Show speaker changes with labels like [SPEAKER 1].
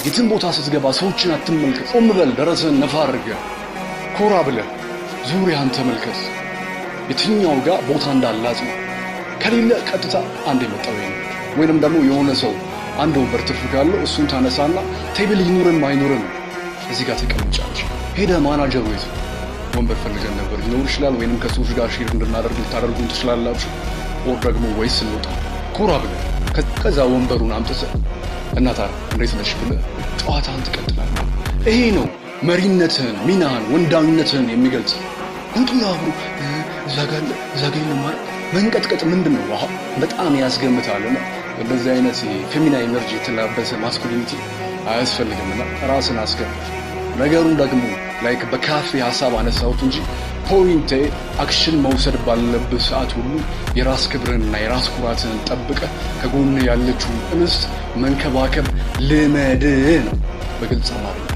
[SPEAKER 1] የትም ቦታ ስትገባ ሰዎችን አትመልከት። ቆም በል፣ ደረትህን ነፋ አድርገህ ኮራ ብለህ ዙሪያህን ተመልከት። የትኛው ጋር ቦታ እንዳለ አጽና። ከሌለ ቀጥታ አንድ የመጣው ይሄ ነው። ወይንም ደግሞ የሆነ ሰው አንድ ወንበር ትርፍ ካለው እሱን ታነሳና table ይኑርም አይኑርም እዚህ ጋር ተቀምጫለሽ። ሄደህ ማናጀሩ የት ወንበር ፈልገን ነበር ሊኖር ይችላል። ወይንም ከሰዎች ጋር share እንድናደርግ ልታደርጉን ትችላላችሁ። Or ደግሞ ወይስ እንውጣ ኮራ ብለህ ከዛ ወንበሩን አምጥተህ እናታ እንዴት ነሽ ብለህ ጨዋታን ትቀጥላለህ። ይሄ ነው መሪነትህን፣ ሚናህን፣ ወንዳዊነትህን የሚገልጽ። እንቱ አብሮ እዛ ጋር አለ እዛ ጋር የለም ማለት መንቀጥቀጥ ምንድን ነው? አሃ በጣም ያስገምታልና እንደዚህ አይነት feminine energy የተላበሰ masculinity አያስፈልግምና ራስን አስከብር። ነገሩን ደግሞ like በካፌ ሀሳብ አነሳሁት እንጂ point ኤ action መውሰድ ባለብህ ሰዓት ሁሉ የራስ ክብርንና የራስ ኩራትህን ጠብቀህ ከጎን ያለችውን እንስት መንከባከብ ልመድ ነው። በግልጽ አማርኛ።